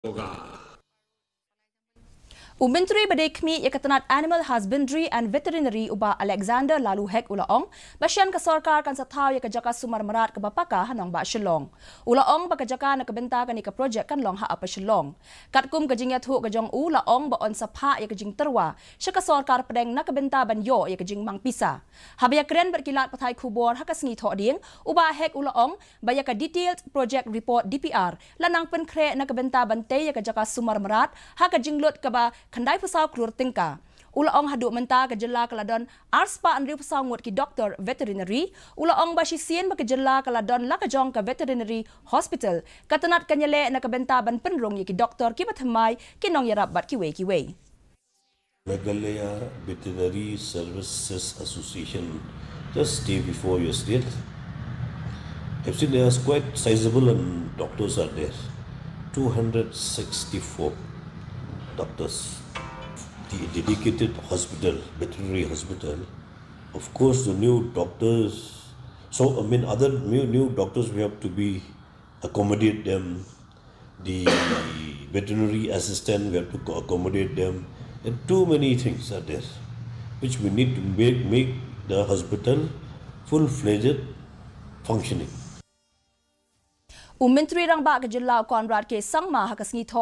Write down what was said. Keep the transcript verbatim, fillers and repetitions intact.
U Myntri ba dei khmih ïa ka tnat Animal Husbandry and Veterinary, u Bah Alexander Laloo Hek, u la ong ba shen ka sorkar kan sa thaw ïa ka jaka sumar mrad kaba paka ha nongbah Shillong. U la ong ba ka jaka na ka bynta kane ka projek kan long ha Upper Shillong. Katkum ka jingïathuh ka jong u, la ong ba yn sa phah ïa ka jingtyrwa sha ka sorkar pdeng na ka bynta ban ïoh ïa ka jingmang pisa. Haba ïakren bad ki lad pathai khubor ha ka sngi Thohdieng, u Bah Hek u la ong ba ïa ka Detailed Project Report, D P R, la nang pynkhreh na ka bynta ban tei ïa ka jaka sumar mrad ha ka jinglut kaba khyndaiphew saw klur tyngka. U la ong haduh mynta ka jylla ka la don arspah hynriewphew saw ngut ki doktor veterinary. U la ong ba shisien ba ka jylla ka la don la ka jong ka veterinary hospital, ka tnat kan ïaleh na ka bynta ban pynrung ïa ki doktor kiba thymmai, ki nongïarap bad kiwei kiwei. Meghalaya Veterinary Services Association, just day before yesterday, I've seen they are quite sizable and doctors are there. two hundred sixty-four doctors. The dedicated hospital, veterinary hospital, of course, the new doctors. So, I mean, other new, new doctors, we have to be accommodate them. The veterinary assistant, we have to co- accommodate them. And too many things are there, which we need to make, make the hospital full-fledged functioning. U Myntri Rangbah ka jylla, u Conrad K Sangma, ha ka sngi Thoh